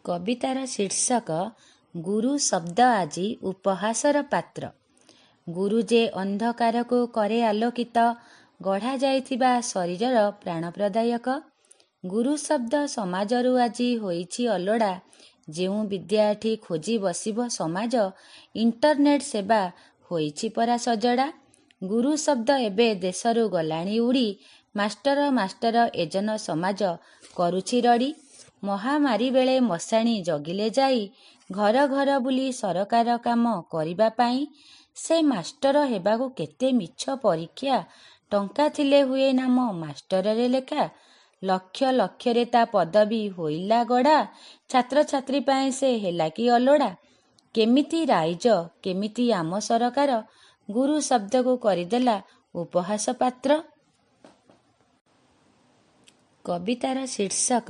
କବିତାର ଶୀର୍ଷକ ଗୁରୁ ଶବ୍ଦ ଆଜି ଉପହାସର ପାତ୍ର। ଗୁରୁ ଯେ ଅନ୍ଧକାରକୁ କରେ ଆଲୋକିତ, ଗଢ଼ା ଯାଇଥିବା ଶରୀରର ପ୍ରାଣ ପ୍ରଦାୟକ। ଗୁରୁ ଶବ୍ଦ ସମାଜରୁ ଆଜି ହୋଇଛି ଅଲୋଡ଼ା, ଯେଉଁ ବିଦ୍ୟା ଏଠି ଖୋଜି ବସିବ ସମାଜ, ଇଣ୍ଟରନେଟ ସେବା ହୋଇଛି ପରା ସଜଡ଼ା। ଗୁରୁ ଶବ୍ଦ ଏବେ ଦେଶରୁ ଗଲାଣି ଉଡ଼ି, ମାଷ୍ଟର ମାଷ୍ଟର ଏଜନ ସମାଜ କରୁଛି ରଡ଼ି। ମହାମାରୀ ବେଳେ ମଶାଣି ଜଗିଲେ ଯାଇ, ଘର ଘର ବୁଲି ସରକାର କାମ କରିବା ପାଇଁ। ସେ ମାଷ୍ଟର ହେବାକୁ କେତେ ମିଛ ପରୀକ୍ଷା, ଟଙ୍କା ଥିଲେ ହୁଏ ନାମ ମାଷ୍ଟରରେ ଲେଖା। ଲକ୍ଷ ଲକ୍ଷରେ ତା ପଦବୀ ହୋଇଲା ଗଢ଼ା, ଛାତ୍ରଛାତ୍ରୀ ପାଇଁ ସେ ହେଲା କି ଅଲୋଡ଼ା। କେମିତି ରାଇଜ, କେମିତି ଆମ ସରକାର, ଗୁରୁ ଶବ୍ଦକୁ କରିଦେଲା ଉପହାସ ପାତ୍ର। କବିତାର ଶୀର୍ଷକ